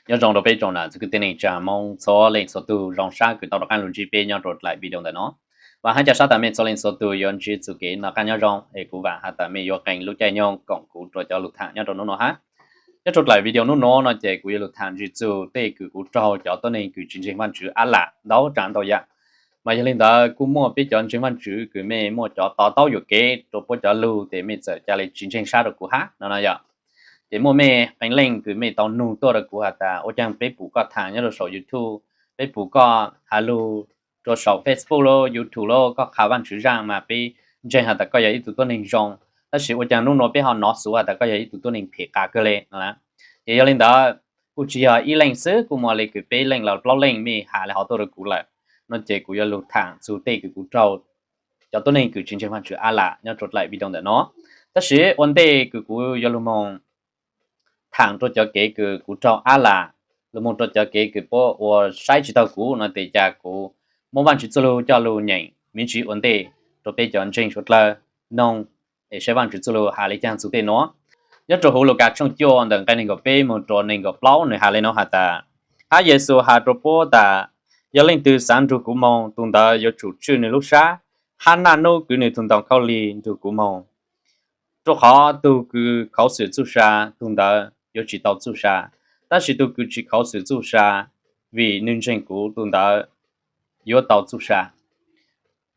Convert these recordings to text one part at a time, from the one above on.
Nyob zoo rau peb tsoom nam txiv kwv tij neej tsa Hmoob txhua leej txhua tug, zoo sab kws tau rov qaab lug ntsib peb nyob rau dlaim video ntawm no. Vaam hab ca sab tas mej txhua leej txhua tug yuav ntsib txuj kev noj qaab nyob zoo, es kuv vaam has tas mej yuav qee lub caij nyoog koom kuv rua cov lug thaam nyob rau nub nua hab. Nyob rau dlaim video nub nua no ces kuv yuav lug thaam ntsib txug tej kws kuv raug cov tuab neeg kws tsi ntseeg Vaajtswv ab lam ntau tsav ntau yam. Mas yog li ntawd kuj muaj peb cov ntseeg Vaajtswv kws mej muaj cov to taub yuam kev rua puab cov lug tes mej txawm ca le tsi ntseeg sab rau kuv hab no no yom. Ces muaj mej qee leej kws mej tau nug tuaj rau kuv has tas ua caag peb pum koj thaam nyob rau saum YouTube, peb pum koj has lug rua saum Facebook lauj, YouTube lauj, koj qha Vaajtswv zaaj mas peb ntseeg has tas koj yog ib tug tuab neeg zoo, tab sis ua caag nub nua peb ho nov xuv has tas koj yog ib tug tuab neeg phem qas kawg le no. Ces yog li ntawd kuj tsi yog ib leej xwb, kuj muaj le kws peb leej los plaub leej mej has le hov tuaj rau kuv lawm. No ces kuv yuav lug thaam txug tej kws kuv raug cov tuab neeg kws tsi ntseeg Vaajtswv ab lam nyob rau dlaim video ntawm no. Tab sis ua ntej kws kuv yuav lug moog thaam rua cov kev kws kuv raug ab lam, lug moog rua cov kev kws puab ua saib tsi taug kuv no tes ca kuv muab Vaajtswv txuj lug coj lug nyeem me ntsis ua ntej rua peb cov ntseeg suav dlawg noog, es saib Vaajtswv txuj lug has le caag txug tej nuav. Nyob rua huv Lukas tshooj cuaj ntawm nqai neeg nkaum peb moog rua neeg nkaum plaub nwg has le nuav has tas, hab Yexus has rua puab tas, yog leej twg xaav nrug kuv moog, tug ntawd yuav tsum tswj nwg lub sab, hab naj nub kwv nwg tug ntoo khaub lig nrug kuv moog. Rua qhov tug kws khuv xim txuj sa, tug ntawd yuav tsi tau txuj sa, tab sis tug kws tsi khuv xim txuj sa, vim nwg ntseeg kuv, tug ntawd yuav tau txuj sa.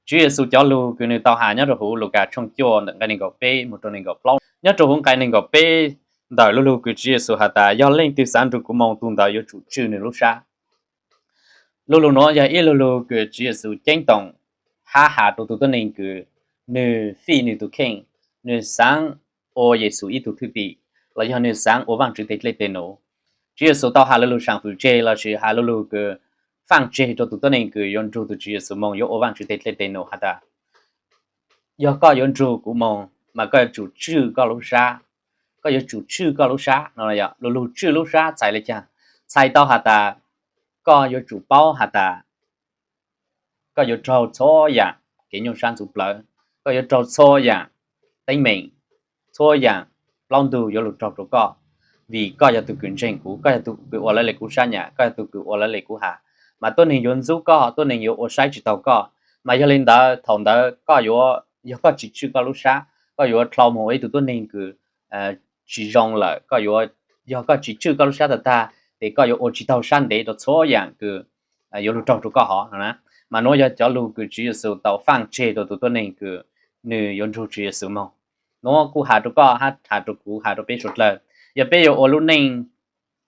Tswv Yexus cov lug kws nwg tau has nyob rua huv Lukas tshooj cuaj ntawm nqai neeg nkaum peb moog rua neeg nkaum plaub. Nyob rua huv nqai neeg nkaum peb ntawm lu lug kws Tswv Yexus has tas, yog leej twg xaav nrug kuv moog, tug ntawd yuav tsum tswj nwg lub sab. Lu lug nuav yog ib lu lug kws Tswv Yexus ceeb toom hab has rua tug tuab neeg kws nwg fij nwg tug kheej, nwg xaav ua Yexus ib tug thwj tim, los yog nwg xaav ua Vaajtswv teg dlej teg num. Tswv Yexus tau has lu lug saam fwm tseg lossis has lu lug kws faaj tseg rua tug tuab neeg kws yuav nrug tug Tswv Yexus moog yuav ua Vaajtswv teg dlej teg num has tas, yog koj yuav nrug kuv moog mas koj yuav tsum tswj koj lub sab. Koj yuav tsum tswj koj lub sab no. Lu lug tswj lub sab txhais le caag? Txhais tau has tas koj yuav tsum paub has tas koj yuav raug txhua yaam kev nyuaj sab ntxuv plawv, koj yuav raug txhua yaam teeb meem, txhua yaam plaub ntug yuav lug raug rua koj, vim koj yog tug kws ntseeg kuv, koj yog tug kws ua lawv le kuv sab nyam, koj yog tug kws ua lawv le kuv has, mas tuab neeg yuav ntxub koj, tuab neeg yuav ua saib tsi taug koj. Mas yog li ntawd thaum ntawd koj yuav, yog koj tsi tswj koj lub sab, koj yuav dlhau moog ua ib tug tuab neeg kws tsi zoo lawm. Koj yuav, yog koj tsi tswj koj lub sab tag tag tes koj yuav ua tsi taug sab ntev rua txhua yaam kws yuav lug raug rua koj hov no. Mas nuav yog cov lug kws Tswv Yexus tau faaj tseg rua tug tuab neeg kws nwg yuav nrug Tswv Yexus moog. Nuav kuj has rua koj hab has rua kuv, has rua peb suav dlawg, yog peb yuav ua lub neej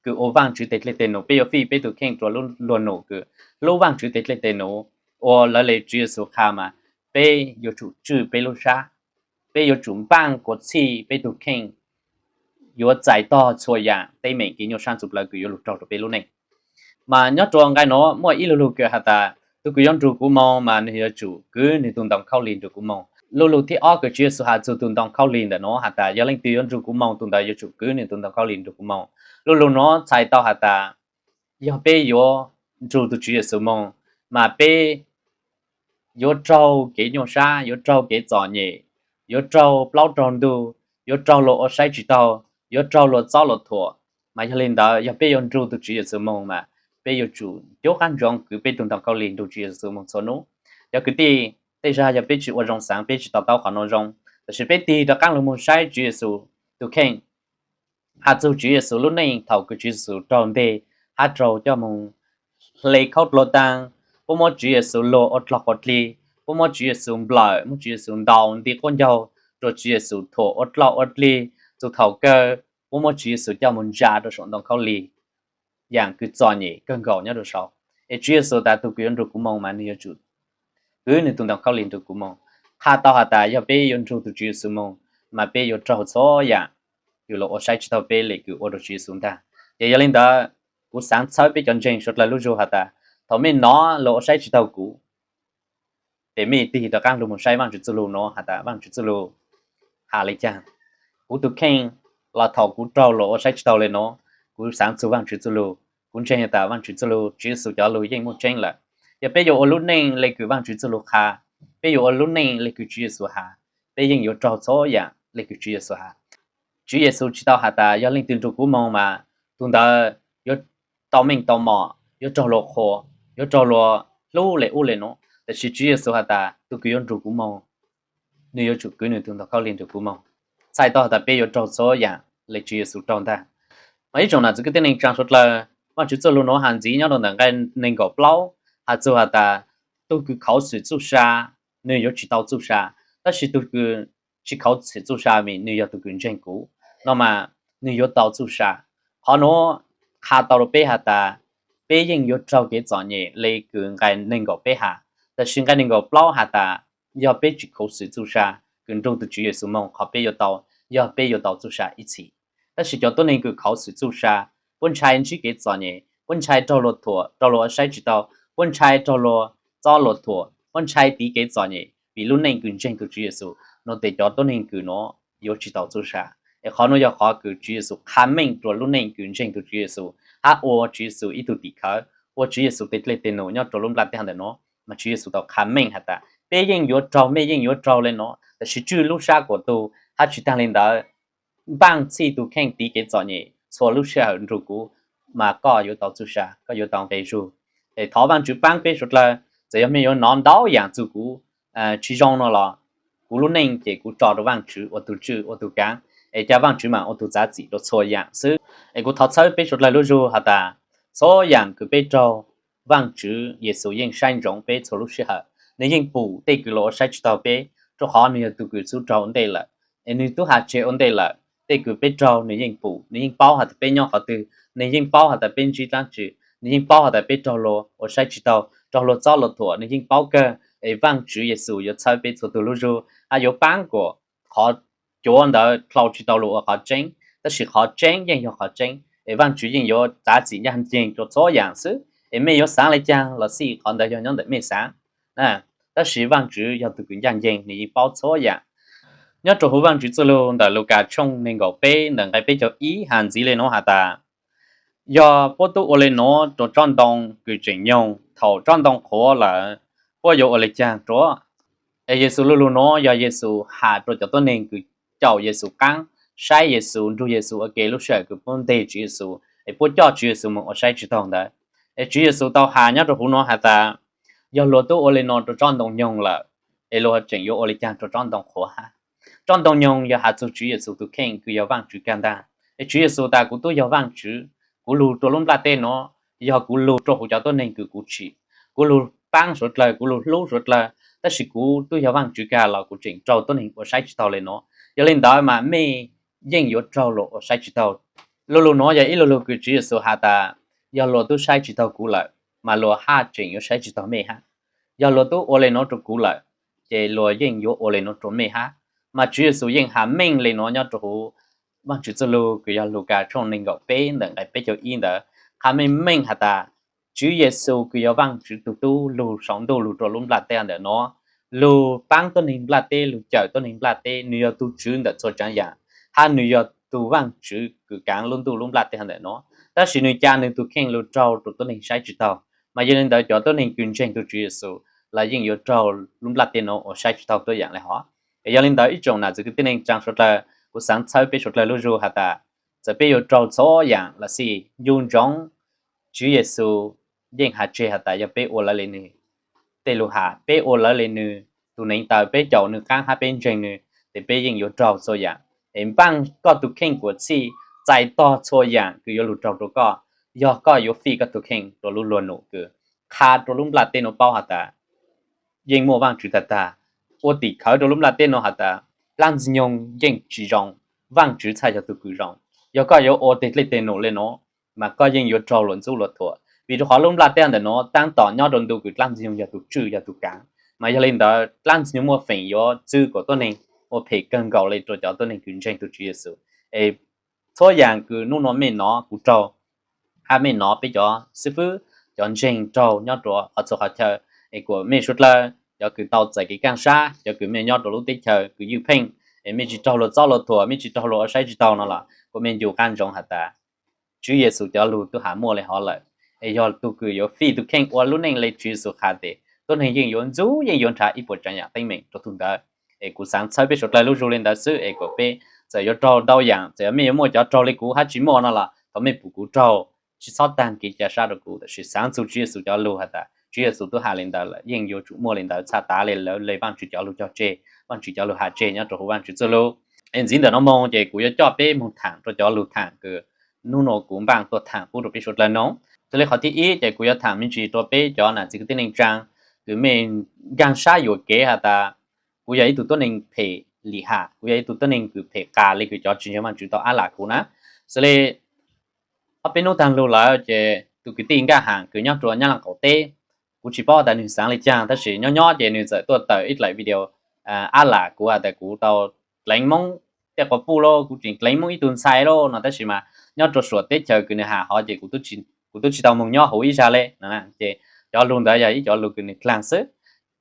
kws ua Vaajtswv teg dlej teg num, peb yuav fij peb tug kheej rua lub luag num kws hlub Vaajtswv teg dlej teg num, ua lawv le Tswv Yexus qha mas peb yuav tsum tswj peb lub sab, peb yuav tsum npaaj kua txhij peb tug kheej, yuav txais tog txhua yaam teeb meem kev nyuaj sab ntxuv plawv kws yuav lug raug rua peb lub neej. Mas nyob rua nqai nuav muaj ib lu lug kws has tas, tug kws yuav nrug kuv moog mas nwg yuav tsum kwv nwg tug ntoo khaub lig nrug kuv moog. Lu lug thib ob kws Tswv Yexus has txug tug ntoo khaub lig ntawm nuav has tas, yog leej twg yuav nrug kuv moog, tug ntawd yuav tsum kwv nwg tug ntoo khaub lig nrug kuv moog. Lu lug nuav txhais tau has tas, yog peb yuav nrug tug Tswv Yexus moog, mas peb yuav raug kev nyuaj sab, yuav raug kev txom nyem, yuav raug plaub raug ntug, yuav raug luag ua saib tsi taug, yuav raug luag txob luag thuam. Mas yog li ntawd yog peb yuav nrug tug Tswv Yexus moog mas peb yuav tsum ncuab qab ntsoov kwv peb tug ntoo khaub lig nrug Tswv Yexus moog txhua nub. Cov kwv tij, tej zag yog peb tsi ua zoo xaav, peb tsi to taub qhov nuav zoo, tab sis peb tig rov qaab lug moog saib Tswv Yexus tug kheej, has txug Tswv Yexus lub neej thaum kws Tswv Yexus raug nteg hab raug coj moog hle khaub dluag taag, puab muab Tswv Yexus luag ua dlog quas dlig, puab muab Tswv Yexus nplawm, muab Tswv Yexus ntaus nti qaub ncaug, rua Tswv Yexus thuam ua dlog ua dlig, txug thaum kawg puab muab Tswv Yexus coj moog ntsa rua saum ntoo khaub lig, yaam kws txom nyem kawg nkaus nyob rua saud. Es Tswv Yexus tas tug kws yuav nrug kuv moog mas nwg yuav tsum kwv nwg tug ntoo khaub lig nrug kuv moog. Qha tau has tas yog peb yuav nrug tug Tswv Yexus moog mas peb yuav raug txhua yaam kws luag ua saib tsi taug peb le kws ua rua Tswv Yexus ntag. Ces yog li ntawd, kuv xaav txhawb peb cov ntseeg suav dlawg lub zug has tas, thaum mej nov luag ua saib tsi taug kuv, tes mej tig rov qaab lug moog saib Vaajtswv txuj lug nuav has tas Vaajtswv txuj lug has le caag. Kuv tug kheej los thaum kuv raug luag ua saib tsi taug le nuav, kuv xaav txug Vaajtswv txuj lug. Kuv ntseeg has tas Vaajtswv txuj lug, Tswv Yexus cov lug yeej muaj tseeb lawm. Yog peb yuav ua lub neej le kws Vaajtswv txuj lug qha, peb yuav ua lub neej le kws Tswv Yexus has, peb yeej yuav raug txhua yaam le kws Tswv Yexus has. Tswv Yexus tsi tau has tas yog leej twg nrug kuv moog mas tug ntawd yuav tau meej tau mom, yuav raug luag qhuas, yuav raug luag hlub le ub le nuav. Tab sis Tswv Yexus has tas, tug kws yuav nrug kuv moog, nwg yuav tsum kwv nwg tug ntoo khaub lig nrug kuv moog, txhais tau has tas peb yuav raug txhua yaam le Tswv Yexus raug ntag. Mas ib tsoom nam txiv kwv tij neej tsaa suav dlawg, Vaajtswv txuj lug nuav has ntxiv nyob rua ntawm nqai neeg nkaum plaub, has txug has tas, tug kws khuv xim txuj sa, nwg yuav tsi tau txuj sa, tab sis tug kws tsi khuv xim txuj sa mas nwg yog tug kws ntseeg kuv no mas nwg yuav tau txuj sa. Qhov nuav qha tau rua peb has tas, peb yeej yuav raug kev txom nyem le kws nqai neeg nkaum peb has, tab sis nqai neeg nkaum plaub has tas, yog peb tsi khuv xim txuj sa, kws nrug tug Tswv Yexus moog qhov peb yuav tau, yog peb yuav tau txuj sa ib txhis. Tab sis cov tuab neeg kws khuv xim txuj sa, puab ntshai ntsib kev txom nyem, puab ntshai raug luag thuam, raug luag ua saib tsi tau, puab ntshai raug luag txob luag thuam, puab ntshai tiv kev txom nyem vim lub neej kws ntseeg tug Tswv Yexus no tes cov tuab neeg kws nuav yuav tsi tau txuj sa. Es qhov nuav yog qhov kws Tswv Yexus qha meej rua lub neej kws ntseeg tug Tswv Yexus hab ua Tswv Yexus ib tug tim khawv, ua Tswv Yexus tej dlej tej num nyob rua lub nplaj teb ntawm nuav. Mas Tswv Yexus tau qha meej has tas peb yeej yuav raug, mej yeej yuav raug le nuav, tab sis tswj lub sab kuas tug, hab tsi taag le ntawd, npaaj txhij tug kheej tiv kev txom nyem txhua lub sij hawm nrug kuv, mas koj yuav tau txuj sa, koj yuav tau nqe zug. Es thov Vaajtswv paab peb suav dlawg, txawm yog mej yuav nov ntau yaam txug kuv tsi zoo no los, kuv lub neej ces kuv tso rua Vaajtswv ua tug tswj ua tug kaav, es ca Vaajtswv maam ua tug txav txim rua txhua yaam xwb. Es kuv thov txhawb peb suav dlawg lub zug has tas, txhua yaam kws peb raug, Vaajtswv Yexus yeej saib ntsoov peb txhua lub sij hawm. Nwg yeej pum tej kws luag ua saib tsi taug peb, rua qhov nwg yog tug kws txhub raug ua ntej lawm, es nwg tub has tseg ua ntej lawm. Tej kws peb raug nwg yeej pum, nwg yeej paub has tas peb nyob qhov twg, nwg yeej paub has tas peb ntsib dlaab tsi, nwg yeej paub has tas peb raug luag ua saib tsi taug, raug luag txob luag thuam, nwg yeej paub kawg. Es Vaajtswv Yexus yuav txhawb peb txhua tug lub zug, hab yuav paab kuas qhov cuav ntawd dlhau tsi tau lug ua qhov tseeb, tab sis qhov tseeb yeej yog qhov tseeb. Es Vaajtswv yeej yuav txav txim ncaaj nceeg rua txhua yaam xwb. Es mej yuav xaav le caag los xij, qhov ntawd yog nyob ntawm mej xaav. Tab sis Vaajtswv yog tug kws ncaaj nceeg, nwg yeej paub txhua yaam. Nyob rua huv Vaajtswv txuj lug ntawm Lukas tshooj neeg nkaum peb ntawm nqai peb caug ib has ntxiv le nuav has tas, yog puab tub ua le nuav rua tsob ntoo kws tseem nyoog, thaum tsob ntoo qhuav lawm, puab yuav ua le caag rua? Es Yexus lu lug nuav yog Yexus has rua cov tuab neeg kws caum Yexus qaab, saib Yexus, nrug Yexus ua ke lub sij hawm kws puab nteg Tswv Yexus es puab coj Tswv Yexus moog ua saib tsi taug ntawd. Es Tswv Yexus tau has nyob rua huv nuav has tas, yog luag tub ua le nuav rua tsob ntoo nyoog lawm, es luag tseem yuav ua le caag rua tsob ntoo qhuav hab? Tsob ntoo nyoog yog has txug Tswv Yexus tug kheej kws yog Vaajtswv kag ntag. Es Tswv Yexus tas, kuv tub yog Vaajtswv, kuv lug rua lub nplaj teb nuav, yog kuv lug rua huv cov tuab neeg kws kuv tsim, kuv lug paab suav dlawg, kuv lug hlub suav dlawg, tab sis kuv tub yog Vaajtswv kag los kuv tseem raug tuab neeg ua saib tsi taug le nuav. Yog le ntawd mas mej yeej yuav raug luag ua saib tsi taug. Lu lug nuav yog ib lu lug kws Tswv Yexus has tas, yog luag tub saib tsi taug kuv lawm, mas luag haj tseem yuav saib tsi taug mej hab. Yog luag tub ua le nuav rua kuv lawm, ces luag yeej yuav ua le nuav rua mej hab. Mas Tswv Yexus yeej has meej le nuav nyob rua huv Vaajtswv txuj lug kws yog Lukas tshooj neeg nkaum peb ntawm nqai peb caug ib ntawd, qha meej meej has tas, Tswv Yexus kws yog Vaajtswv tug tub lug sau ntuj lug rua lub nplaj teb ntawm nuav, lug paab tuab neeg nplaj teb, lug cawm tuab neeg nplaj teb, nwg yog tug Tswv ntawm txhua tsaav yaam, hab nwg yog tug Vaajtswv kws kaav lub ntuj lub nplaj teb ntawm nuav, tab sis nwg ca nwg tug kheej lug raug rua tuab neeg saib tsi taug. Mas yog le ntawd cov tuab neeg kws ntseeg tug Tswv Yexus los yeej yuav raug lub nplaj teb nuav ua saib tsi taug tuab yaam le hov. Es yog le ntawd ib tsoom nam txiv kwv tij neej tsaa suav dlawg, kuv xaav txhawb peb suav dlawg lub zug has tas, txawm peb yuav raug txhua yaam los xij, ncu ntsoov Tswv Yexus yeej has tseg has tas yog peb ua lawv le nwg tej lug has, peb ua lawv le nwg tug neev taw, peb caum nwg qaab hab peb ntseeg nwg, tes peb yeej yuav raug txhua yaam. Es npaaj koj tug kheej kuas txhij txais tog txhua yaam kws yuav lug raug rua koj, yog koj yuav fij koj tug kheej rua lub luag num kws qha rua lub nplaj teb nuav paub has tas yeej muaj Vaajtswv tag tag, ua tim khawv rua lub nplaj teb nuav has tas dlaab Ntxwg Nyoog yeej tsi zoo, Vaajtswv txhaj yog tug kws zoo. Yog koj yuav ua tej dlej tej num le nuav, mas koj yeej yuav raug luag ntxub luag thuam, vim rua qhov lub nplaj teb ntawm nuav taab tom nyob rua ntu kws dlaab Ntxwg Nyoog yog tug tswj yog tug kaav. Mas yog le ntawd dlaab Ntxwg Nyoog muaj feem yuav txwv kuas tuab neeg ua phem kawg nkaus le rua cov tuab neeg kws ntseeg tug Tswv Yexus. Es txhua yaam kws nub nuav mej nov kuv raug, hab mej nov peb cov xib fwb, cov ntseeg raug nyob rua qhov txhua qhov chaw, es kuas mej suav dlawg cov kws tau txais kev kaaj sab, cov kws mej nyob rua lub teb chaws kws ywj pheej, es mej tsi raug luag txob luag thuam, mej tsi raug luag ua saib tsi taug no los kuas mej ncu qaab ntsoov has tas Tswv Yexus cov lug tub has muaj le hov lawm, es yog tug kws yuav fij tug kheej ua lub neej le Tswv Yexus qha tes tuab neeg yeej yuav ntxub yeej yuav nrhav ib puas tsaav yaam teeb meem rua tug ntawd. Es kuv xaav txhawb peb suav dlawg lub zug le ntawd xwb, es kuas peb txawm yuav raug ntau yaam, txawm yog mej yuav muaj cov raug le kuv hab tsi muaj no los thov mej pum kuv raug tsis txhob taag kev ca sab rua kuv, tab sis xaav txug Tswv Yexus cov lug has tas Tswv Yexus tub has le ntawd lawm yeej yuav tsum muaj le ntawd, txhaj tav le lawv le Vaajtswv cov lug cog tseg, Vaajtswv cov lug has tseg nyob rua huv Vaajtswv txuj lug. Es ntxiv ntawm no moog ces kuv yuav coj peb moog thaam rua cov lug thaam kws nub nua kuv npaaj tuaj thaam pub rua peb suav dlawg noog. Xws le qhov thib ib ces kuv yuav thaam me ntsis rua peb cov nam txiv kwv tij neej tsaa kws mej nkaag sab yuam kev has tas kuv yog ib tug tuab neeg phem lim ham, kuv yog ib tug tuab neeg kws phem qas le kws cov tsis ntseeg Vaajtswv tau ab lam kuv na. Xws le ob peb nub taag lug lawm ces tug kwv tij Nkaj Ham kws nyob rua Nyab Laaj qaum teb, kuv tsis paub tas nwg xaav le caag tab sis nyob nyob ces nwg txawm tuaj tawm ib dlaim video ab lam kuv has tas kuv tau dleev Moob tej quas puj lauj, kuv tseem dleev Moob ib tug ntxhais lauj no, tab sis mas nyob rua suam teb chaws kws nwg has hov ces kuv tub tsis tau moog nyob huv ib zag le. Ces cov lug ntawd yog ib cov lug kws nwg dlaag xwb.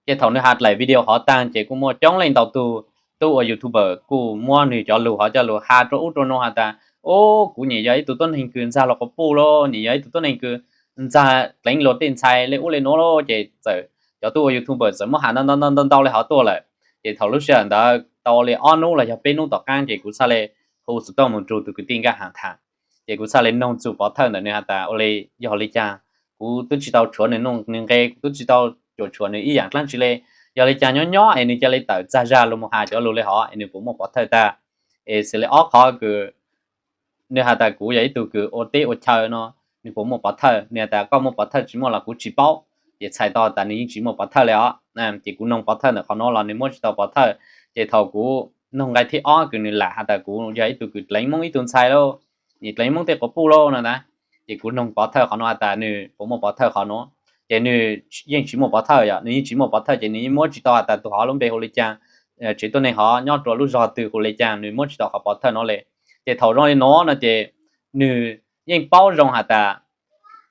Ces thaum nwg has dlaim video hov taag ces kuj muaj coob leej ntau tug tub ua YouTuber kuj muab nwg cov lug hov coj lug has rua ub rua nuav has tas, ub, kuv nyam yog ib tug tuab neeg kws ntxag luas quas puj lauj, nyam yog ib tug tuab neeg kws ntxag dleev luas tej ntxhais le ub le nuav lauj. Ces txawm cov tub ua YouTuber txawm muab has ntau ntau ntau ntau le hov tuaj lawm. Ces thaum lub sij hawm ntawd tau le ob nub los yog peb nub tom qaab ces kuv txhaj le hu xov tooj moog rua tug kwv tij Nkaj Ham thaam. Ces kuv txhaj le noog txug pov thawj ntawm nwg has tas ua le, yog le caag, kuv tub tsis tau tshuav nwg nuj nwg nqe, kuv tub tsis tau cuam tshuam nwg ib yaam dlaab tsi le. Yog le caag nyob nyob es nwg ca le tawm txag zag lug moog has cov lug le hov es nwg puas muaj pov thawj tag? Es xws le ob qhov kws nwg has tas kuv yog ib tug kws ua teb ua chaw no, nwg puas muaj pov thawj? Nwg has tas koj muaj pov thawj tsis muaj los kuv tsis paub. Ces txhais tau tas nwg yeej tsis muaj pov thawj le os. Ces kuv noog pov thawj ntawm qhov nuav los nwg muab tsis tau pov thawj. Ces thaum kuv noog nqai thib ob kws nwg lam has tas kuv yog ib tug kws dleev Moob ib tug ntxhais lauj, nyam dleev Moob tej quas puj lauj no na, ces kuv noog pov thawj qhov nuav has tas nwg puas muaj pov thawj qhov nuav. Ces nwg yeej tsis muaj pov thawj, yog nwg yeej tsis muaj pov thawj ces nwg yeej muab tsis tau has tas tug hov lub npe hu le caag, tsev tuab neeg hov nyob rua lub zog twg hu le caag, nwg muab tsis tau qhov pov thawj nuav le. Ces thaum zoo le nuav no ces nwg yeej paub zoo has tas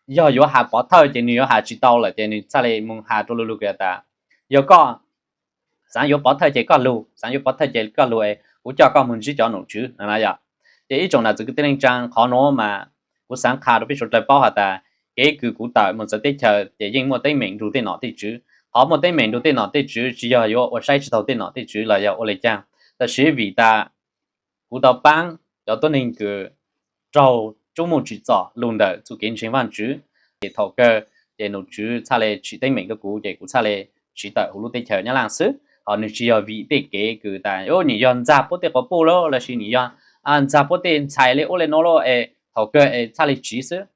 yog yuav has pov thawj ces nwg yuav has tsis tau lawm ces nwg txhaj le moog has rua lu lug kws has tas, yog koj xaav yuav pov thawj ces koj lug, xaav yuav pov thawj ces koj lug es kuv coj koj moog ntsib cov nom tswv no na yom. Ces ib tsoom nam txiv kwv tij neej tsaa, qhov nuav mas kuv xaav qha rua peb suav dlawg paub has tas kev kws kuv tawm moog txawv teb chaws ces yeej muaj teeb meem nrug tej nom tej tswv. Qhov muaj teeb meem nrug tej nom tej tswv tsis yog yuav ua saib tsis taug tej nom tej tswv los yog ua le caag, tab sis vim tas kuv tau paab cov tuab neeg kws raug tsub muaj tsim txom lug ntawm txuj kev ntseeg Vaajtswv. Ces thaum kawg ces nom tswv txhaj le tsim teeb meem rua kuv ces kuv txhaj le tsiv tawm huv lub teb chaws Nyab Laaj xwb. Hos nwg tsis yog vim tej kev kws tas, o, nyam yog ntxag puab tej quas puj lauj, lossis nyam yog ntxag puab tej ntxhais le ub le nuav lauj, es thaum kawg es txhaj le tsiv xwb.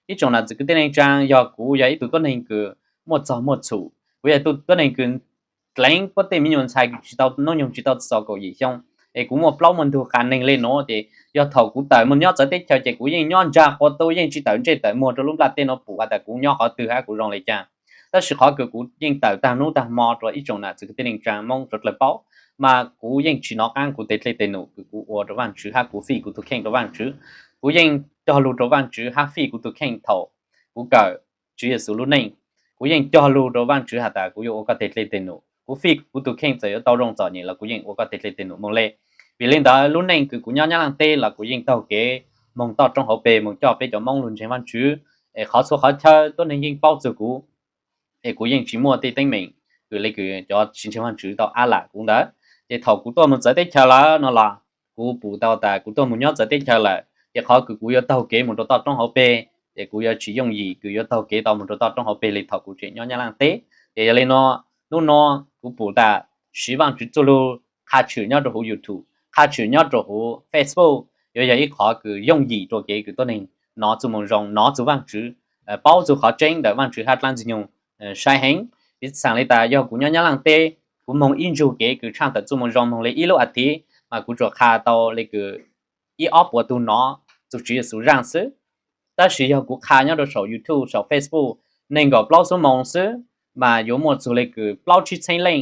Ib tsoom nam txiv kwv tij neej tsaa, yog kuv yog ib tug tuab neeg kws muaj txog muaj txhum, kuv yog ib tug tuab neeg kws dleev puab tej me nyuam ntxhais kws tsis tau hnub nyoog tsis tau txog kaum yim xyoo, es kuv muaj plaub muaj ntug qas neeg le nuav ces yog thaum kuv tawm moog nyob txawv teb chaws ces kuv yeej nyob ntsa quas tu, yeej tsis tawm ntsej tawm muag rua lub nplaj teb nuav pum has tas kuv nyob qhov twg hab kuv zoo le caag. Tab sis qhov kws kuv yeej tawm taag nub taag mo rua ib tsoom nam txiv kwv tij neej tsaa Moob suav dlawg paub, mas kuv yeej tsis nov qaab kuv tej dlej tej num kws kuv ua rua Vaajtswv hab kuv fij kuv tug kheej rua Vaajtswv. Kuv yeej cog lug rua Vaajtswv hab fij kuv tug kheej thaum kuv kawm Tswv Yexus lub neej. Kuv yeej cog lug rua Vaajtswv has tas kuv yuav ua koj tej dlej tej num, kuv fij kuv tug kheej txawm yuav tau zoo txom nyem los kuv yeej ua koj tej dlej tej num moog le. Vim le ntawd lub neej kws kuv nyob Nyab Laaj teb los kuv yeej taug kev moog toj roob hauv peg moog coj peb cov Moob lug ntseeg Vaajtswv, es qhov txhua qhov chaw tuab neeg yeej paub txug kuv, es kuv yeej tsis muaj tej teeb meem kws le kws cov tsis ntseeg Vaajtswv tau ab lam kuv ntawd. Ces thaum kuv tuaj moog txawv teb chaws lawm no los kuv pum tau tas kuv tuaj moog nyob txawv teb chaws lawm ces qhov kws kuv yuav taug kev moog rua toj roob hauv peg ces kuv yuav tsis yooj yim kws yuav taug kev tau moog rua toj roob hauv peg le thaum kuv tseem nyob Nyab Laaj teb. Ces yog le no, nub nua kuv pum tas siv Vaajtswv txuj lug qha tshwm nyob rua huv YouTube, qha tshwm nyob rua huv Facebook yuav yog ib qhov kws yooj yim rua kev kws tuab neeg nov txuj moo zoo, nov txug Vaajtswv, paub txug qhov tseeb ntawm Vaajtswv hab dlaab Ntxwg Nyoog sai heev. Piv xam le tas yog kuv nyob Nyab Laaj teb, kuv moog ib ntsug kev kws tshaaj tawm txuj moo zoo moog le ib lub a thiv mas kuv tsuas qha tau le kws ib ob puas tug nov txug Tswv Yexus zaaj xwb. Tab sis yog kuv qha nyob rua saum YouTube saum Facebook neeg nkaum plaub xuab moos xwb mas yuav muaj txug le kws plaub tsib txheeb leej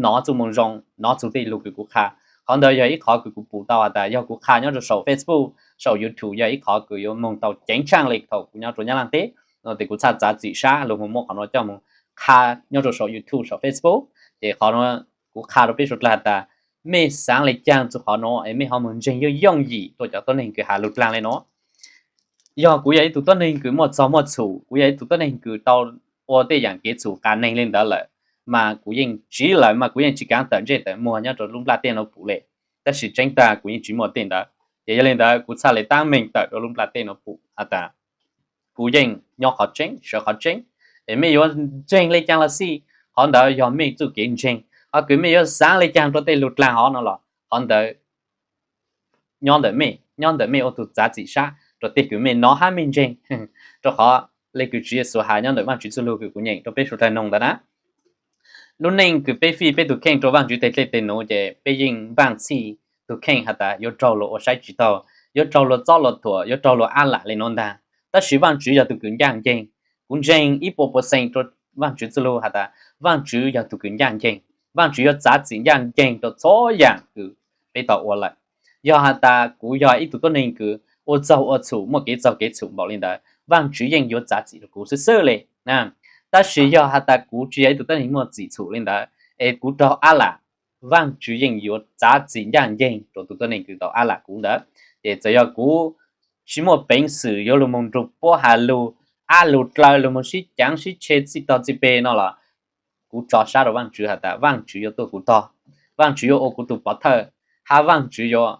nov txuj moo zoo, nov txug tej lug kws kuv qha. Qhov ntawd yog ib qhov kws kuv pum tau has tas yog kuv qha nyob rua saum Facebook saum YouTube yog ib qhov kws yuav moog tau ceev tshaaj le thaum kuv nyob rua Nyab Laaj teb. No tes kuv txhaj txav txim sab lug moog muab qhov nuav coj moog qha nyob rua saum YouTube saum Facebook. Ces qhov nuav kuv qha rua peb suav dlawg has tas mej xaav le caag txug qhov nuav es mej ho moog ntseeg yooj yooj yim rua cov tuab neeg kws has lug dlaag le nuav. Yog kuv yog ib tug tuab neeg kws muaj txog muaj txhum, kuv yog ib tug tuab neeg kws tau ua tej yaam kev txhum qas neeg le ntawd lawm mas kuv yeej tsiv lawm mas kuv yeej tsis kaav tawm ntsej tawm muag nyob rua lub nplaj teb nuav pum le. Tab sis tseeb tag kuv yeej tsis muaj tej ntawd. Ces yog le ntawd kuv txhaj le taab meeg tawm rua lub nplaj teb nuav pum has tas kuv yeej nyob qhov tseeb, sawv qhov tseeb. Es mej yuav ntseeg le caag los xij, qhov ntawd yog mej txuj kev ntseeg. Qhov kws mej yuav xaav le caag rua tej lug dlaag hov no los qhov ntawd nyob ntawm mej, nyob ntawm mej ua tug txav txim sab rua tej kws mej nov hab mej ntseeg. Rua qhov le kws Tswv Yexus has nyob ntawm Vaajtswv txuj lug kws kuv nyeem rua peb suav dlawg noog ntawd na. Lub neej kws peb fij peb tug kheej rua Vaajtswv teg dlej teg nuv ces peb yeej npaaj txhij tug kheej has tas yuav raug luag ua saib tsi taug, yuav raug luag txob luag thuam, yuav raug luag ab lam le nuav ntaag. Tab sis Vaajtswv yog tug kws ncaaj nceeg. Kuv ntseeg ib puas percent rua Vaajtswv txuj lug has tas Vaajtswv yog tug kws ncaaj nceeg. Vaajtswv yuav txav txim ncaaj nceeg rua txhua yaam kws peb tau ua lawm. Yog has tas kuv yog ib tug tuab neeg kws ua txaug ua txhum, muaj kev txaug kev txhum npaum le ntawd, Vaajtswv yeej yuav txav txim rua kuv xwb xwb le. Tab sis yog has tas kuv tsi yog ib tug tuab neeg muaj txim txhum le ntawd, es kuv raug ab lam, Vaajtswv yeej yuav txav txim ncaaj nceeg rua tug tuab neeg kws tau ab lam kuv ntawd. Ces txawm yog kuv tsi muaj peev xwm yuav lug moog nrug puab has lug, ab lug dlaw, lug moog sib caav sib tshe txij tog txij peg no los kuv tso sab rua Vaajtswv has tas Vaajtswv yuav tuaj kuv tog, Vaajtswv yuav ua kuv tug pov thawj, hab Vaajtswv yuav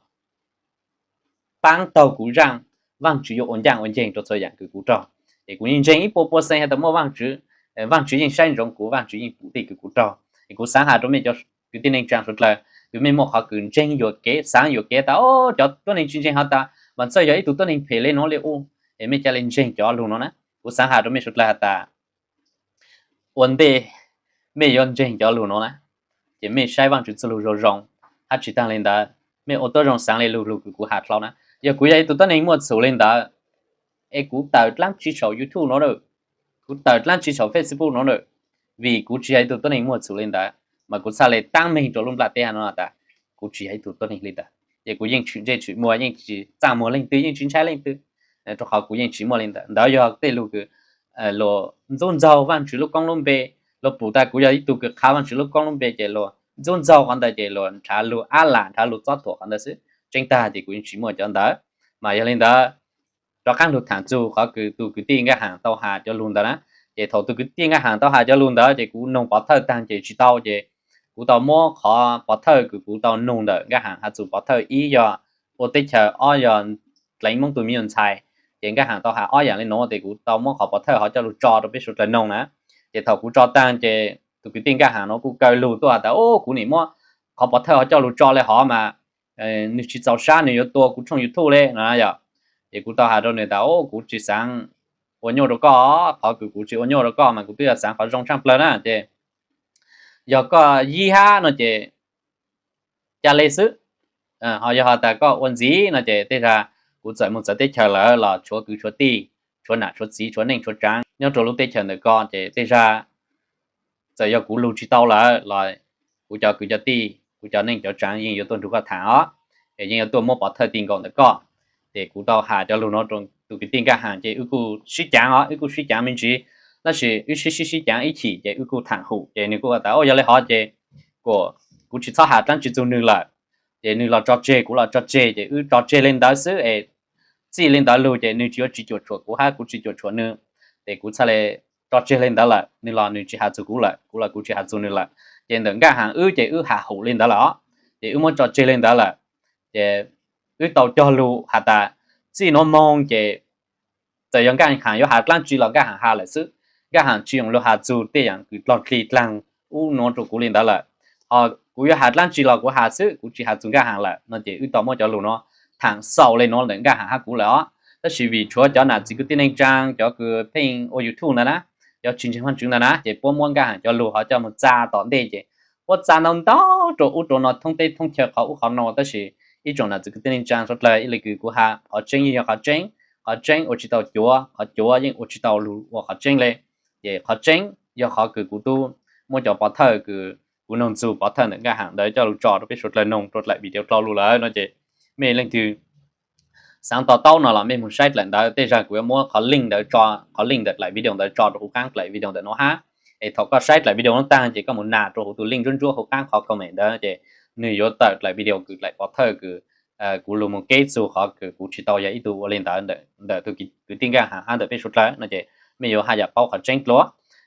paab taug kuv zaaj, Vaajtswv yuav ua ncaaj ua nceeg rua txhua yaam kws kuv raug. Es kuv yeej ntseeg ib puas percent has tas muaj Vaajtswv, Vaajtswv yeej saib ntsoov kuv, Vaajtswv yeej pum tej kws kuv raug. Es kuv xaav has rua mej cov kwv tij neej tsaa suav dlawg kws mej muaj qhov kws ntseeg yuam kev, xaav yuam kev tas o, cov tuab neeg tsi ntseeg has tas Vam Txawj yog ib tug tuab neeg phem le nuav le u, es mej ca le ntseeg cov lug nuav na. Kuv xaav has rua mej suav dlawg has tas ua ntej mej yuav ntseeg cov lug nuav na, ces mej saib Vaajtswv txuj lug zoo zoo, hab tsi taag le ntawd mej ua tuab zoo xaav le lug lug kws kuv has dlhau na. Yog kuv yog ib tug tuab neeg muaj txhum le ntawd, es kuv tawm dlaab tsi saum YouTube nuav, kuv tawm dlaab tsi saum Facebook nuav, vim kuv tsi yog ib tug tuab neeg muaj txhum le ntawd, mas kuv txhaj le taab meeg rua lub nplaj teb has nuav tas kuv tsi yog ib tug tuab neeg le ntawd. Ces kuv yeej tshwm ntsej tshwm muag, yeej tsi txaaj muag leej twg, yeej tsi ntshai leej twg. Rua qhov kuv yeej tsi muaj le ntawd. Ntawd yog tej lug kws luag ntxub ntxaug Vaajtswv lub koob lub npe. Luag pum tas kuv yog ib tug kws qha Vaajtswv lub koob lub npe ces luag ntxub ntxaug qhov ntawd ces luag nrhav lug ab lam, nrhav lug txob thuam qhov ntawd xwb. Tseeb tag ces kuv yeej tsi muaj cov ntawd. Mas yog le ntawd, rov qaab lug thaam txug qhov kws tug kwv tij Nkaj Haam tau has cov lug ntawd na. Ces thaum tug kwv tij Nkaj Haam tau has cov lug ntawd ces kuv noog pov thawj taag ces tsi tau, ces kuv tau muab qhov pov thawj kws kuv tau noog ntawm Nkaj Haam has txug pov thawj, ib yog ua teb chaws, ob yog dleev Moob tug miv nyuas ntxhais. Ces Nkaj Haam tau has ob yaam le nuav ces kuv tau muab qhov pov thawj hov coj lug tso rua peb suav dlawg noog na. Ces thaum kuv tso taag ces tug kwv tij Nkaj Haam nuav kuj kaw lug tuaj has tas, o, kuv nim muab qhov pov thawj hov coj lug tso le hov mas nwg tsi txaus sab nwg yuav tua kuv tshooj YouTube le no yom. Ces kuv tau has rua nwg tas, o, kuv tsi xaav ua nyuaj rua koj, qhov kws kuv tsi ua nyuaj rua koj mas kuv twb yog xaav qhov zoo tshaaj plawg na. Ces yog koj yig hab no ces ca le xwb. Ho yog has tas koj ua ntxiv no ces tej zag kuv txawm moog txawv teb chaws lawm los tshuav kwv tshuav tij, tshuav nam tshuav txiv, tshuav neej tshuav tsaav nyob rua lub teb chaws ntawm koj ces tej zag txawm yog kuv lug tsi tau lawm los kuv cov kwv cov tij, kuv cov neej cov tsaav yeej yuav tuaj nrug koj thaam os, es yeej yuav tuaj muab pov thawj ti nkaus ntawm koj. Ces kuv tau has cov lug nuav rua tug kwv tij Nkaj Haam ces wb kuj sib caav os, wb kuj sib caav me ntsis, tab sis wb sib sib sib caav ib chim ces wb kuj thaam hum ces nwg kuj has tas, o, yog le hov ces kuas kuv tsi txhob has dlaab tsi txug nwg lawm. Ces nwg los tso tseg, kuv los tso tseg, ces wb tso tseg le ntawd xwb es txij le ntawd lug ces nwg tsi yuav tsi cuam tshuam kuv hab kuv tsi cuam tshuam nwg. Ces kuv txhaj le tso tseg le ntawd lawm, nwg los nwg tsi has txug kuv lawm, kuv los kuv tsi has txug nwg lawm. Ces ntawm Nkaj Haam wb ces wb has hum le ntawd lawm os, ces wb muab tso tseg le ntawd lawm. Ces wb tau cog lug has tas txij nuav moog ces txawm yog Nkaj Haam yuav has dlaab tsi los Nkaj Haam has lawm xwb. Nkaj Haam tsi yoo lug has txug tej yaam kws dlog dlig dlaag ub nuav rua kuv le ntawd lawm. Ho kuv yuav has dlaab tsi los kuv has xwb, kuv tsi has txug Nkaj Haam lawm no ces wb tau muab cov lug nuav thaam xaus le nuav ntawm Nkaj Haam hab kuv lawm os. Tab sis vim tshuav cov nam txiv kwv tij neej tsaa, cov kws pheej ua YouTube ntawd na, cov tsi ntseeg Vaajtswv ntawd na, ces puab muab Nkaj Haam cov lug hov coj moog txa tom ntej ces puab txa ntau ntau rua ub rua no thoob teb thoob chaw qhov ub qhov no, tab sis ib tsoom nam txiv kwv tij neej tsaa suav dlawg, ib le kws kuv has qhov tseeb yeej yog qhov tseeb, qhov tseeb ua tsi tau cuav, qhov cuav yeej ua tsi tau lug ua qhov tseeb le. Ces qhov tseeb yog qhov kws kuv tub muab cov pov thawj kws kuv noog txug pov thawj ntawm Nkaj Haam ntawd coj lug tso rua peb suav dlawg noog rua dlaim video dlhau lug lawm no ces mej leej twg xaav to taub no los mej moog saib dlaim ntawd, tej zag kuv yuav muab qhov link ntawd tso, qhov link ntawm dlaim video ntawd tso rua huv qaab dlaim video ntawm nuav hab. Es thaum koj saib dlaim video nuav taag ces koj moog nas rua huv tug link ntsuab ntsuab huv qaab qhov comment ntawd ces nwg yuav tawm dlaim video kws dlaim pov thawj kws kuv lug moog keb txug qhov kws kuv tsi tau yog ib tug ua le ntawd ntawm tug kwv tij Nkaj Haam hab ntawm peb suav dlawg no ces mej yuav haj yam paub qhov tseeb dlua.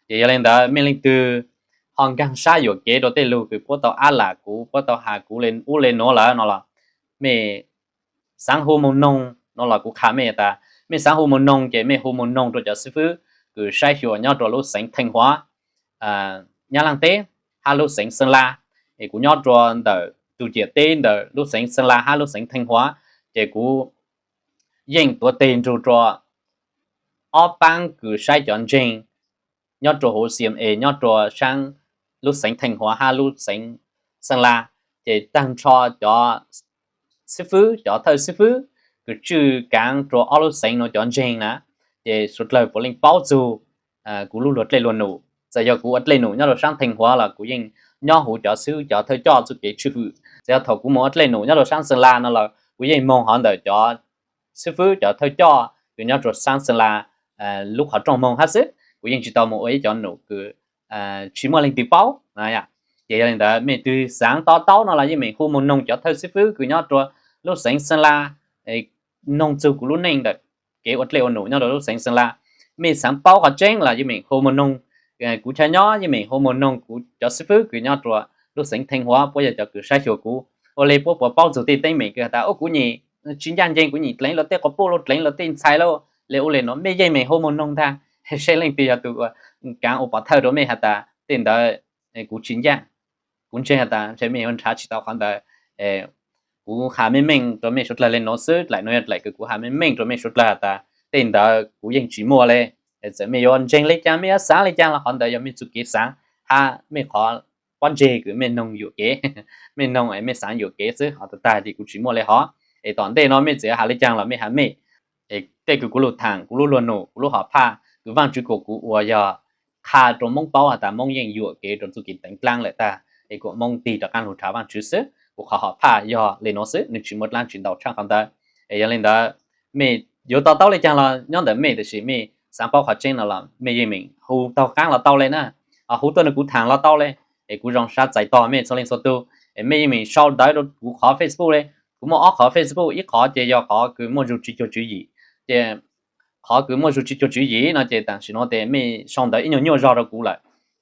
Ces yog le ntawd mej leej twg ho nkaag sab yuam kev rua tej lug kws puab tau ab lam kuv, puab tau has kuv le ub le nuav lawm no los mej xaav hu moog noog no los kuv qha mej tas Mej xaav hu moog noog ces mej hu moog noog rua cov xib fwb kws saib xyuas nyob rua lub xeev Theej Huav, Nyab Laaj teb, hab lub xeev Xeeb Laj. Es kuv nyob rua ntawm tug ciam teb ntawm lub xeev Xeeb Laj hab lub xeev Theej Huav, ces kuv yeej tuav teg nrug rua ob paab kws saib cov ntseeg nyob rua huv C M A nyob rua saab lub xeev Theej Huav hab lub xeev Xeeb Laj, ces taag nrho cov xib fwb, cov thawj xib fwb kws tswj kaav rua ob lub xeev nuav cov ntseeg na, ces suav dlawg puav leej paub txug kuv lub luag dlej luag num. Txawm yog kuv ua dlej num nyob rua saab Theej Huav los kuv yeej nyob huv cov xib fwb cov thawj coj txuj kev tswj fwm. Txawm yog thaum kuv moog ua dlej num nyob rua saab Xeeb Laj no los kuv yeej moog hov ntawm cov xib fwb cov thawj coj kws nyob rua saab Xeeb Laj lub qhov rooj moog hab xwb, kuv yeej tsis tau moog ua ib cov num kws tsis muaj leej twg paub. Ces yog li ntawd mej twg xaav to taub no los yeej meem hu moog noog cov thawj xib fwb kws nyob rua lub xeev Xeeb Laj, noog txug kuv lub neej ntawm kev ua dlej ua num nyob rua lub xeev Xeeb Laj. Mej xaav paub qhov tseeb los yeej meem hu moog noog kuv chaw nyob, yeej meem hu moog noog kuv cov xib fwb kws nyob rua lub xeev Theej Huav, puab yog cov kws saib xyuas kuv. Ua le puab puas paub txug tej teeb meem kws has tas, u, kuv nyim tsis ncaj ncees, kuv nyim dleev luag tej quas puj lauj, dleev luag tej ntxhais lauj, le ua le nuav, mej yeej meem hu moog noog ntag, saib leej twg yog tus kaav ua pov thawj rua mej has tas tej ntawd kuv tsis ncaj. Kuv ntseeg has tas ntshe mej yuav nrhav tsis tau qhov ntawd. Kuv has meej meej rua mej suav dlawg le nuav xwb, dlaim nuav yog dlaim kws kuv has meej meej rua mej suav dlawg has tas tej ntawd kuv yeej tsis muaj le. Txawm mej yuav ntseeg le caag, mej yuav xaav le caag los qhov ntawd yog mej txuj kev xaav hab mej qhov pob ntseg kws mej noog yuam kev, mej noog mej xaav yuam kev xwb, ho tag tag ces kuv tsis muaj le hov. Es tom ntej no mej txawm yuav has le caag los mej has mej. Es tej kws kuv lug thaam, kuv lub luag num, kuv lub hom phaj kws Vaajtswv kuas kuv ua yog qha rua Moob paub has tas Moob yeej yuam kev rua txuj kev teev dlaab lawm tag, es kuas Moob tig rov qaab lug rhav Vaajtswv xwb. Kuv qhov hom phaj yog le nuav xwb, nwg tsis muaj dlaab tsis ntau tshaaj qhov ntawd. Es yog le ntawd, mej yuav to taub le caag los nyob ntawm mej, tab sis mej xaav paub qhov tseeb no los mej yeej meem hu taug qaab los tau le na, ho hu tuaj nrug kuv thaam los tau le. Es kuv zoo sab txais tog mej txhua leej txhua tug. Es mej yeej meem sau ntawv rua kuv qhov Facebook le. Kuv muaj ob qhov Facebook, ib qhov ces yog qhov kws muaj zug tsis cuag tswv yim. Ces qhov kws muaj zug tsis cuag tswv yim no ces tam sim no ces mej sau ntawv ib nyuag nyuaj zog rua kuv lawm.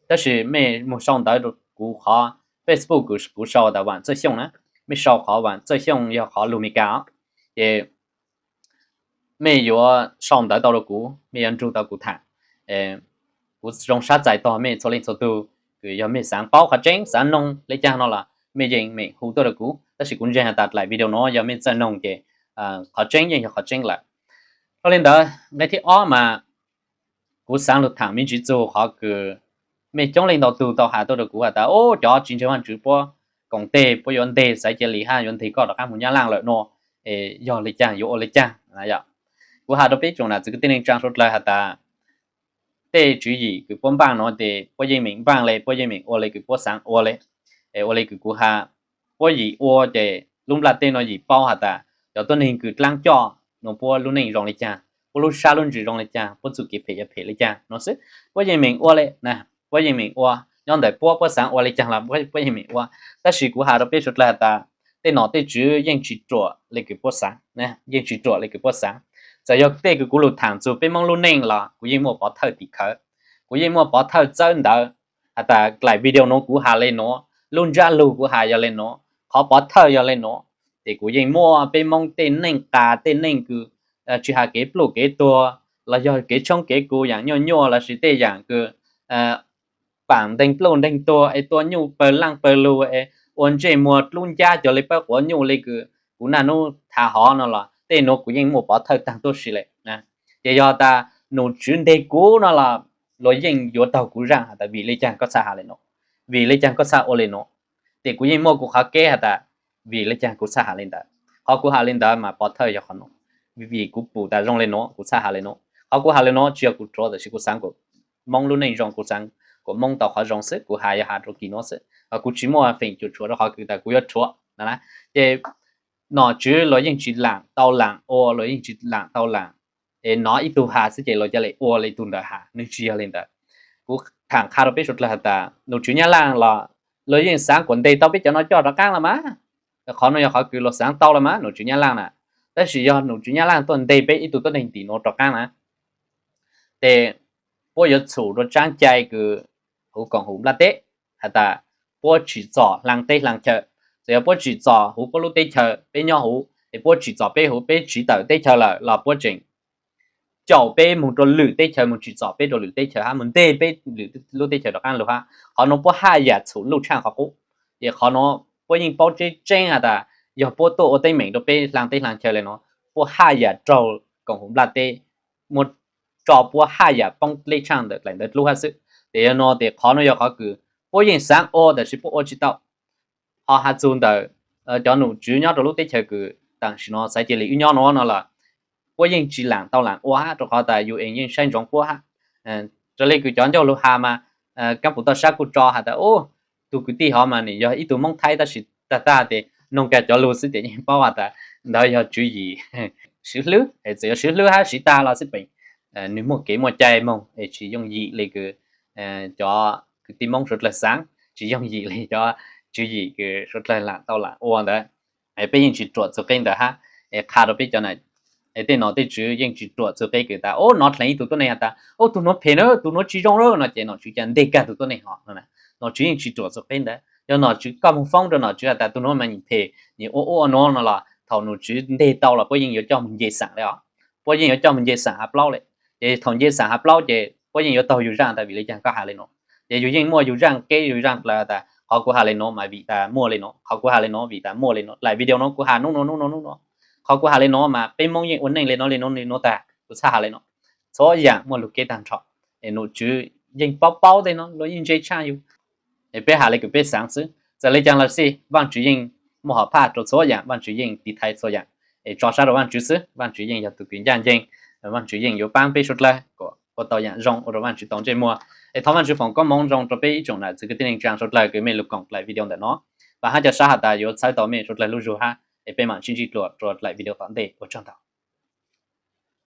Tab sis mej moog sau ntawv rua kuv qhov Facebook kws kuv sau tas Vam Txawj Xyooj na, mej sau qhov Vam Txawj Xyooj yog qhov lug Meskas os. Ces mej yuav sau ntawv tau rua kuv, mej yuav nrug tau kuv thaam. Kuv zoo sab txais tog mej txhua leej txhua tug, kws yog mej xaav paub qhov tseeb, xaav noog le caag no los mej yeej meem hu tuaj rua kuv. Tab sis kuv ntseeg has tas dlaim video nuav yog mej txawj noog ces qhov tseeb yeej yog qhov tseeb lawm. Dhau le ntawd, nqe thib ob mas kuv xaav lug thaam me ntsis txug qhov kws mej coob leej ntau tug tau has tuaj rua kuv has tas, u, cov tsis ntseeg Vaajtswv puab koom teg, puab yuav nteg Xaiv Cia Lis hab yuav nteg koj rov qaab moog Nyab Laaj lawm no, yog le caag, yuav ua le caag? Kuv has rua peb tsoom nam txiv kwv tij neej tsaa suav dlawg has tas tej tswv yim kws puab npaaj nuav ces puab yeej meem npaaj le, puab yeej meem ua le kws puab xaav ua le. Es ua le kws kuv has, puab yim ua ces lub nplaj teb nuav yim paub has tas cov tuab neeg kws dlaab coj nuav puab lub neej zoo le caag, puab lub sab lub ntsws zoo le caag, puab txuj kev phem yog phem le caag no xwb. Puab yeej meem ua le na, puab yeej meem ua. Nyob ntawm puab, puab xaav ua le caag los puab yeej meem ua. Tab sis kuv has rua peb suav dlawg has tas tej nom tej tswv yeej tsis ruam le kws puab xaav, yeej tsis ruam le kws puab xaav. Txawm yog tej kws kuv lug thaam txug peb Moob lub neej los kuv yeej muaj pov thawj tim khawv, kuv yeej muaj pov thawj txawb ntawv has tas dlaim video nuav kuv has le nuav, lub ntsab lug kuv has yog le nuav, qhov pov thawj yog le nuav. Ces kuv yeej muaj peb Moob tej neej qas, tej neej kws tsis has kev pluj kev tuag los yog kev tshoob kev kuv yaam nyuaj nyuaj lossis tej yaam kws paam nteeg pluj nteeg tuag es tua nyuj pawg laaj pawg lug es ua ntsej muag dlub ncab cuag le pawg quav nyuj le kws kuv naj nub thaam hov no los tej nuav kuv yeej muaj pov thawj taag tuab si le. Ces yog tas nom tswv nteg kuv no los luag yeej yuav taug kuv zaaj has tas vim le caag koj txhaj has le nuav, vim le caag koj txhaj ua le nuav. Ces kuv yeej muaj kuv qhov keb has tas vim le caag kuv txhaj has le ntawd. Qhov kuv has le ntawd mas pov thawj yog qhov nuav, vim kuv pum tas zoo le nuav kuv txhaj has le nuav. Qhov kuv has le nuav tsis yog kuv rhuav, tab sis kuv xaav kuas Moob lub neej zoo, kuv xaav kuas Moob tau qhov zoo xwb, kuv has yog has rua kis nuav xwb. Kuv tsis muaj feem cuam tshuam rua qhov kws tas kuv yuav rhuav na. Ces nom tswv luag yeej tsis laam tau laam ua, luag yeej tsis laam tau laam, es nov ib tug has xwb ces luag ca le ua le tug ntawd has, nws tsis yog le ntawd. Kuv thaam qha rua peb suav dlawg has tas nom tswv Nyab Laaj los luag yeej xaav kuas nteg tau peb cov no coj rov qaab los mas. Qhov no yog qhov kws luag xaav tau los mas nom tswv Nyab Laaj na. Tab sis yog nom tswv Nyab Laaj tuaj nteg peb ib tug tuab neeg tim nuav rov qaab na, ces puab yuav txhum rua tsaab cai kws huv koom huv nplaj teb has tas puab tsim txom hlaa teb hlaa chaw. Txawm yog puab tsim txom huv puab lub teb chaws peb nyob huv, es puab tsim txom peb huv peb tsiv tawm teb chaws lawm los puab tseem caum peb moog rua lwm teb chaws, moog tsim txom peb rua lwm teb chaws hab, moog nteg peb lwm lub teb chaws rov qaab lug hab. Qhov nuav puab haj yam txhum luj tshaaj qhov qub. Ces qhov nuav puab yeej paub tseeb tseeb has tas yog puab tuaj ua teeb meem rua peb hlaa teb hlaa chaw le nuav, puab haj yam raug koom haum nplaj teb muab tso puab haj yam poob lub tshaaj ntawm dlaim ntawv dlub hab xwb. Ces yog nuav tes qhov nuav yog qhov kws puab yeej xaav ua tab sis puab ua tsis tau. Ho has txug ntawm cov nom tswv nyob rua lub teb chaws kws tam sim nuav xaiv cia li wb nyob nuav no los puab yeej tsis laam tau laam ua hab, rua qhov tas U N yeej saib ntsoov puab hab. Raws li kws cov ncauj lug has mas, kaab puv toj sab kuj tso has tas, ub, tug kwv tij hov mas nwg yog ib tug Moob Thaib tab sis tag tag tes noog kag cov lug xwb tes yeej paub has tas ntawd yog tswv yim swv hlwb, txawm yog swv hlwb hab siv tag los xij peem, nwg muaj kev muaj cai moog es tsis yooj yim li kws cov kwv tij Moob suav dlawg xaav, tsis yooj yim li cov tswv yim kws suav dlawg laam tau laam ua ntawd. Peb yeej tsis ruam txug qeb ntawd hab. Es qha rua peb cov na, tej nom tej tswv yeej tsis ruam txug qeb kws tas, ub, nov dleev ib tug tuab neeg has tas, ub, tug nuav phem na, tug nuav tsis zoo lawm no ces nom tswv ca nteg kag tug tuab neeg hov no. Nom tswv yeej tsis ruam txug qeb ntawd. Yog nom tswv koj moog foob rua nom tswv has tas tug nuav mas nwg phem, nwg ua ua nuav no los thaum nom tswv nteg tau los puab yeej yuav coj moog nce xeem le os. Puab yeej yuav coj moog nce xeem hav plaub le. Ces thaum nce xeem hav plaub ces puab yeej yuav taug yug zaaj tas vim le caag koj has le nuav. Ces yug yeej muaj yug zaaj keb yug zaaj dlaws tas qhov kuv has le nuav mas vim tas muaj le nuav, qhov kuv has le nuav vim tas muaj le nuav. Dlaim video nuav kuv has nub nuav nub nuav nub nuav, qhov kuv has le nuav mas peb Moob yeej ua neej le nuav le nuav le nuav tag, kuv txhaj has le nuav. Txhua yaam muaj lug keb tag nrho. Es nom tswv yeej paub paub tej nuav, luag yeej ntse tshaj yug. Es peb has le kws peb xaav xwb. Txawm le caag los xij Vaajtswv yeej muaj hom phaj rua txhua yaam, Vaajtswv yeej tiv thaiv txhua yaam. Es tso sab rua Vaajtswv xwb, Vaajtswv yeej yog tug kws ncaaj nceeg, Vaajtswv yeej yuav paab peb suav dlawg kuas ua tau yaam zoo ua rua Vaajtswv tau ntsej muag. Es thov Vaajtswv foom koob moov zoo rua peb ib tsoom nam txiv kwv tij neej tsaa suav dlawg kws mej lug koom dlaim video ntawm no. Vaam hab ca sab has tas yuav txhawb tau mej suav dlawg lub zug hab. Es peb maam sib ntsib dlua rua dlaim video tom ntej, ua tsaug ntau.